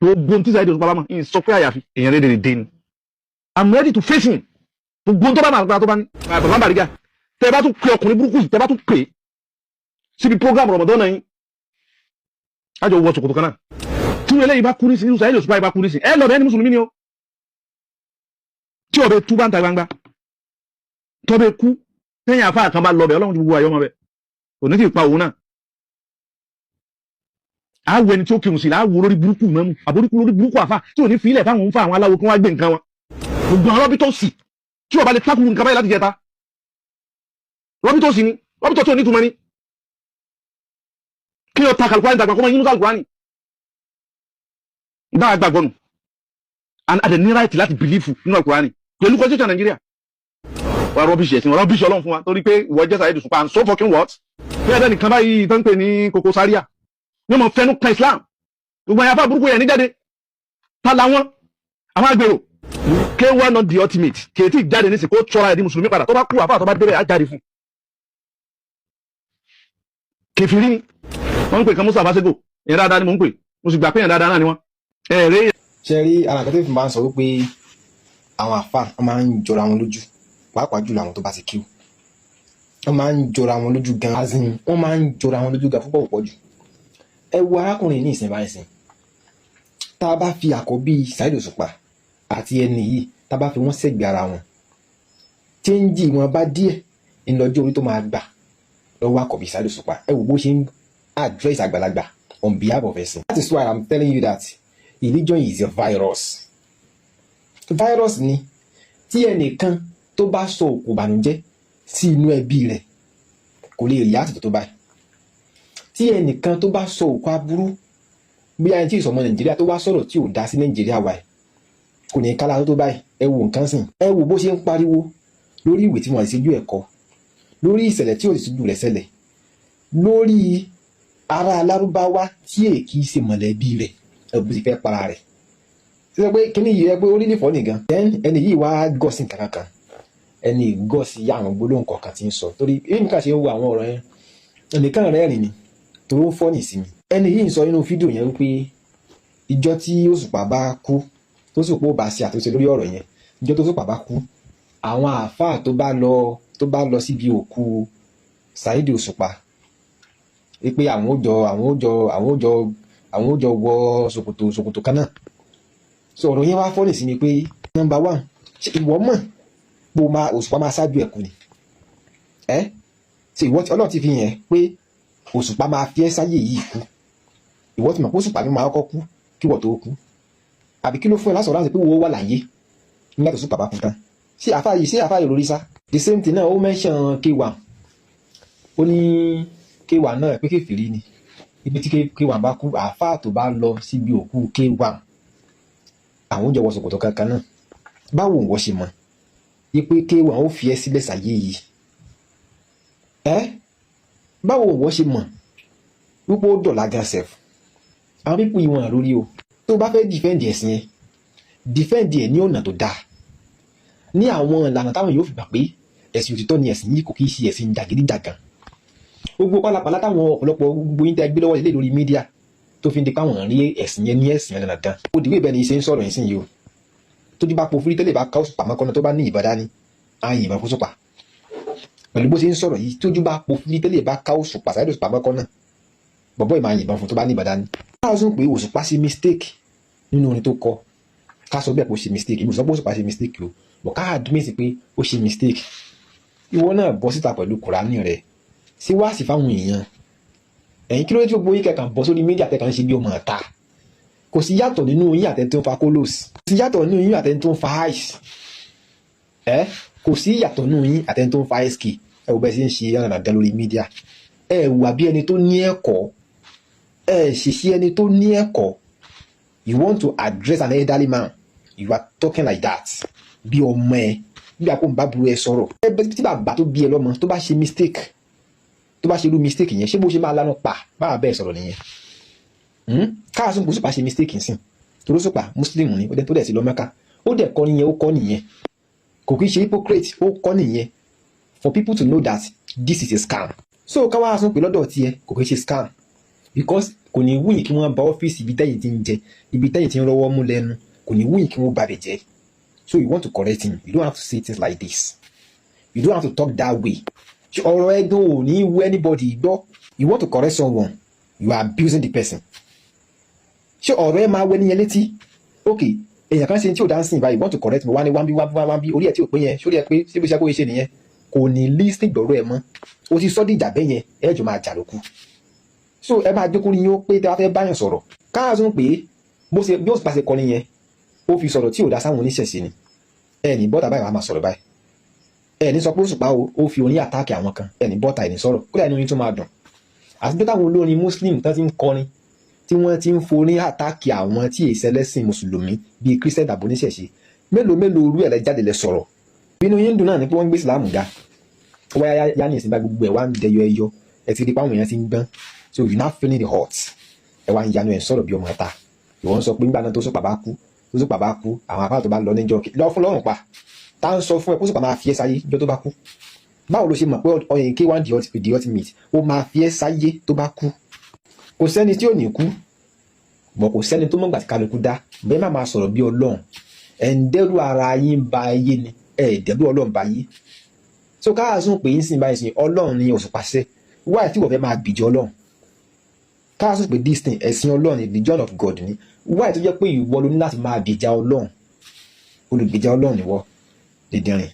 Gbogbo tí Saheed Òṣùpá bá mọ̀ ń sọ pé àyàfi èèyàn rẹ̀ dèrè dé ni. I'm ready to face him. Gbogbo tó bá máa gba tó bá ní. Bàbá Bariga, tẹ bá tún pe ọkùnrin burúkú yìí, tẹ bá tún pè é síbi program Ramadan náà yín, àjọ wọ ṣòkòtò kan náà. Tí wọn eléyìí bá kú nísìnyí, Saheed Òṣùpá yìí bá kú nísìnyí, ẹ lọ bẹ́ẹ̀ ni, mùsùlùmí ni o. Tí ọbẹ̀ tú bá ń ta gbangba, tọ́bẹ̀ kú tẹ́yìn àfa kan bá lọ bẹ̀, Ọlọ́run ti gbogbo àyọ́ ọmọ bẹ̀ kò ní kí n pa òun náà. Àwọ ẹni tí ó kírun sí la, àwọ lórí burúkú mẹ́mú àbóríkú lórí burúkú àfa tí ò ní fi ilẹ̀ fáwọn ń fa àwọn aláwo kí wọ́n á gbé nǹkan wọn. Gbogbo àwọn rọ́bì tó sì tí wọ́n bá lè tákùn nǹkan báyìí láti jẹta, rọ́bì tó sì ni rọ́bì tó tí ò ní túmọ̀ ní kí o ta kàlùkùránì tàgbà kó máa yínú kàlùkùránì bá a gbàgbọ́ nù, and a dẹ̀ ní right láti believe nínú àlùkùránì pẹ̀lú constitution Nàìjíríà. Wà rubbish ẹ̀sìn, wà rubbish Ọlọ́run fún wa torí pé ìwọ jẹ́ Saheed Òṣùpá, and so fucking what? Bí ẹ̀dá nìkan báyìí tó ń pè ní Koko Zaria ní mo fẹnu kan Islam, gbogbo àyàfà burúkú yẹn níjáde ta làwọn àwọn agbèrò. K1 not the ultimate kèétí jáde nísìnyí, kó tọ́ra ẹ̀ di mùsùlùmí padà. Tó bá kú, àfà tó bá débẹ̀ á jáde fún kẹfìrí ni wọ́n ń pè kan. Musa Fasego, ìyẹn dáadáa ni mò ń pè, mo sì gbà pé ìyẹn dáadáa náà ni wọ́n ẹ̀rẹ́. Ṣe rí ara nǹkan tó fi máa ń sọ wípé àwọn àfa, wọn máa ń jọra wọn lójú, pàápàá jùlọ àwọn tó bá ti kíw, wọn máa ń jọra wọn lójú gan, as in wọn máa ń jọra wọn lójú gan púpọ̀ púpọ̀ jù. Ẹ wo arákùnrin ní ìsìn báyìí sìn, tá a bá fi àkọ́bí Saheed Òṣùpá àti ẹni yìí, tá a bá fi wọ́n sẹ́gbẹ̀ẹ́ ara wọn, change wọn bá díẹ̀ ńlọjọ́ orí tó máa gbà lọ́wọ́ àkọ́bí Saheed Òṣùpá. Ẹ wò bó ṣe ń address àgbàlagbà on behalf of ẹ̀sìn. That is why I'm telling you that religion is a virus. Virus ni. Tí ẹnìkan tó bá sọ òkú ìbànújẹ́ sí inú ẹbí rẹ̀, kò lè rí àtìtò tó báyìí. Tí ẹnìkan tó bá sọ òkú aburú, bí ẹni tí ìsọmọ Nàìjíríà tó wá sọ̀rọ̀ tí ò dá sí Nàìjíríà wa, kò ní kálá tó báyìí. Ẹ wo nǹkan sìn, ẹ wo bó ṣe ń pariwo lórí ìwé tí wọ́n ti ṣojú ẹ̀kọ́, lórí ìṣẹ̀lẹ̀ tí ò sì ṣojú rẹ̀ ṣẹlẹ̀, lórí ará alárúbáwá tí èkì ṣe mọ̀lẹ́bí rẹ̀. Ẹ bó ti fẹ́ para rẹ̀ ṣe pé kíní yìí, ẹ pé ó rí nìfọ́ nìkan. Then ẹni yìí wá gọ̀ sí nǹkan kan, ẹni gọ̀ sí àwọn gbólóhùn kọ̀ọ̀kan tí ń sọ, torí èyí nǹkan ṣe ń wo àwọn ọ̀rọ̀ yẹn, ẹnìkan rẹ́rìn ni torí ó fọ́ nì sí mi. Ẹni yìí ń sọ nínú fídíò yẹn wípé ìjọ tí Òṣùpá bá kú, tó Òṣùpá ò bá ṣe àtúnṣe lórí ọ̀rọ̀ yẹn, ìjọ tó Òṣùpá bá kú, àwọn àáfàá tó bá lọ síbi òkú Saheed Òṣùpá, wípé àwọn ó jọ wọ ṣòkòtò ṣòkòtò kan náà. So ọ̀rọ̀ yẹn wá fọ́ nì sí mi pé, number one, ṣé ìwọ mọ̀ pé o máa Òṣùpá máa ṣáájú ẹ̀kú ni? Ẹ́ ṣe ìwọ Ọlọ́run ti fi hàn pé Òṣùpá máa fi ẹ́ sáyè yìí kú? Ìwọ ti mọ̀ pé Òṣùpá mi máa kọ́kọ́ kú kí wọ́n tó kú, àbí kí ló fún ẹ lásọ̀rọ̀ láti pé wo wà láyé nígbà tó Òṣùpá bá kú tán? Ṣé àfáà yìí lórí sá? The same thing náà, ó mention K1, ó ní K1 náà pé kèfèrí ni, ibi tí K1 bá kú, àfáà tó bá lọ síbi òkú K1, àwọn oúnjẹ wọ ṣòkòtò kankan náà. Báwo wọ́n ṣe mọ̀ ipe K1 ó fi ẹ́ sílẹ̀ sáyé yìí? Ẹ́ báwo wọ́n ṣe mọ̀ wípé ó dọ̀la gan sef? Àwọn people yìí, wọ́n lórí o. Tó bá fẹ́ defend ẹ̀sìn yẹn, defend ẹ̀ ní ọ̀nà tó dáa, ní àwọn ìlànà táwọn yóò fi gbà pé ẹ̀sìn òtítọ́ ni ẹ̀sìn yìí, kò kí í ṣe ẹ̀sìn jàgídíjàgan. Gbogbo pálapàla táwọn ọ̀pọ̀lọpọ̀ gbogbo yín tẹ́ gbé lọ́wọ́ ilé lórí media tó fi ń di páwọn rí ẹ̀sìn yẹn ní ẹ̀sìn yẹn dandan. Ó dìwé bẹ́ẹ̀ ni ṣe ń sọ̀rọ̀ yìí sìn yìí o. Tójú bá po fúrí tẹ́lẹ̀ bá ká Òṣùpá mọ́kànnà, tó bá ní ìbọn dání, á yìnbọn fún Òṣùpá. Pẹ̀lú bó ṣe ń sọ̀rọ̀ yìí, tójú bá po fúrí tẹ́lẹ̀ bá ká Òṣùpá, Saheed Òṣùpá mọ́kànnà, bọ̀bọ́ ì máa yìnbọn fún tó bá ní ìbọn dání. Káà sún pé Òṣùpá ṣe mistake nínú orin tó kọ, ká sọ bẹ́ẹ̀ pé ó ṣe mistake. Ìbùsọ̀ pé Òṣùpá ṣe mistake o, but ká admit pé ó ṣe mistake. Ìwọ náà bọ́ síta pẹ̀lú Kùránì rẹ̀ sí wáàsí fáwọn èèyàn. Ẹ̀yin, kí ló dé tí gbogbo yín kẹkàn bọ́ sórí media, tẹ̀kàn ṣe bí ọmọ ọ̀ta? Kò sí yàtọ̀ nínú yín àtẹni tó ń fa colos, kò sí yàtọ̀ nínú yín àtẹni tó ń fa ice, ẹ kò sí yàtọ̀ nínú yín àtẹni tó ń fa sk. Ẹ wò bẹ́ẹ̀ sí ń ṣe yànnàdán lórí media. Ẹ wà bí ẹni tó ní ẹ̀kọ́, ẹ ṣèṣe ẹni tó ní ẹ̀kọ́. You want to address an elderly man, you are talking like that, bí ọmọ ẹ, bí àpò ń bá burú ẹ sọ̀rọ̀. Ẹ tí bàbá tó bí ẹ lọ́mọ tó bá ṣe mistake, tó bá ṣe irú mistake yẹn, ṣé bó ṣe máa lánà pa báwa bẹ́ẹ̀ sọ̀rọ̀ nìyẹn? Káàsùn kò Òṣùpá ṣe mistake nsìn, torí Òṣùpá Muslim ni ó dẹ̀ tó dẹ̀ sí lọ Mẹ́kà, ó dẹ̀ kọ́ nìyẹn, ó kọ́ nìyẹn, kò kí ń ṣe hypocrite, ó kọ́ nìyẹn for people to know that this is a scam. So káwá sún pé lọ́dọ̀ tiẹ̀ kò kí ń ṣe scam because Kò ní wúyìn kí wọ́n ba ọ́fíìsì ibi tẹ́yìn ti ń jẹ, ibi tẹ́yìn ti ń rọ́wọ́ mú lẹ́nu. Kò ní wúyìn kí wọ́n babẹ̀ jẹ́. So you want to correct him, you don't have to say things like this. You don't have to talk that way. Ọ̀rọ̀ ẹ̀gbọ́n ò ní wú anybody gbọ́. You want to correct someone, you are abusing the person. Ṣé ọ̀rọ̀ ẹ máa wẹ níyẹn létí? Ok, èèyàn kan ṣe tí ò dá ń sìn báyìí, you want to correct me, wá ní wá ń bí, wá bí, wá ń bí, orí ẹ̀ tí ò pé yẹn, sórí ẹ pé síbi iṣẹ́ kó ṣe nìyẹn. Kò ní listen gbọ́rọ̀ ẹ mọ́. O ti sọ́ dìjà bẹ́yẹn, ẹ jọ máa jà lókù. So ẹ máa jókòó ní yín ó pé tẹ́ wá fẹ́ báyàn sọ̀rọ̀. Káàzùn pé bó ṣe bí ó pàṣẹ kọrin yẹn, ó fi sọ̀rọ̀ tí ò dá sáwọn oníṣẹ̀ṣe ni. Ẹ ní bọ́tà báyìí, wàá máa sọ̀rọ̀ báyìí. Ẹ ní sọ pé Òṣùpá o, ó fi orin attack àwọn kan. Ẹ ní bọ́tà, ẹ ní sọ̀rọ̀. Kódà inú yín tún máa dùn. Àti pé táwọn olórin Muslim tán ti ń kọrin, tí wọ́n ti ń forin attack àwọn tí èsì ẹlẹ́sìn mùsùlùmí bíi Christian tàbí oníṣẹ̀ṣe, mélòó mélòó orú ẹ̀ lẹ jáde lẹ sọ̀rọ̀. Bínú yín dùn náà ni pé wọ́n ń gbé Ìsìlámù ga. Ó wáyá yá ní ìsìn bá gbogbo ẹ̀ wá ń dẹyọ ẹyọ. Ẹ ti rí pé àwọn èèyàn ti ń gbọ́n, so you now feeling the hot. Ẹ wá ń yanu, ẹ̀ ń sọ̀rọ̀ bí ọmọ ta. Ìwọ ń sọ pé nígbà náà tó Òṣùpá bá kú, tó Òṣùpá bá kú, àwọn apá tó bá lọ níjọ́ lọ fún lọ́rùn pa. Tá ń sọ fún ẹ kó Òṣùpá máa fi ẹ́ sáyé jọ́ tó bá kú? Báwo ló ṣe mọ̀ pé ọyìn K1 the Ultimate ó máa fi ẹ́ sáyé tó bá kú? Kò sẹ́ni tí ò ní kú bọ̀, kò sẹ́ni tó mọ̀gbà tí kálukú dá bẹ́ẹ̀. Má máa sọ̀rọ̀ bí Ọlọ́run. Ẹ̀ ń dẹ́rù ara yín ba ayé ni, ẹ̀ dẹ́rù Ọlọ́run ba ayé. So káàsùn pé yín sìn báyìí sìn, Ọlọ́run ni Òṣùpá ṣẹ́ wáyé tí wọ́n fẹ́ máa gbìjọ Ọlọ́run. Káàsùn pé this thing, ẹ̀sìn Ọlọ́run ni, religion of God ni. Wáyé tó jẹ́ pé ìwọ ló ní láti máa gbìjà Ọlọ́run? Olùgbèjà Ọlọ́run ni wọ́, dídìrín.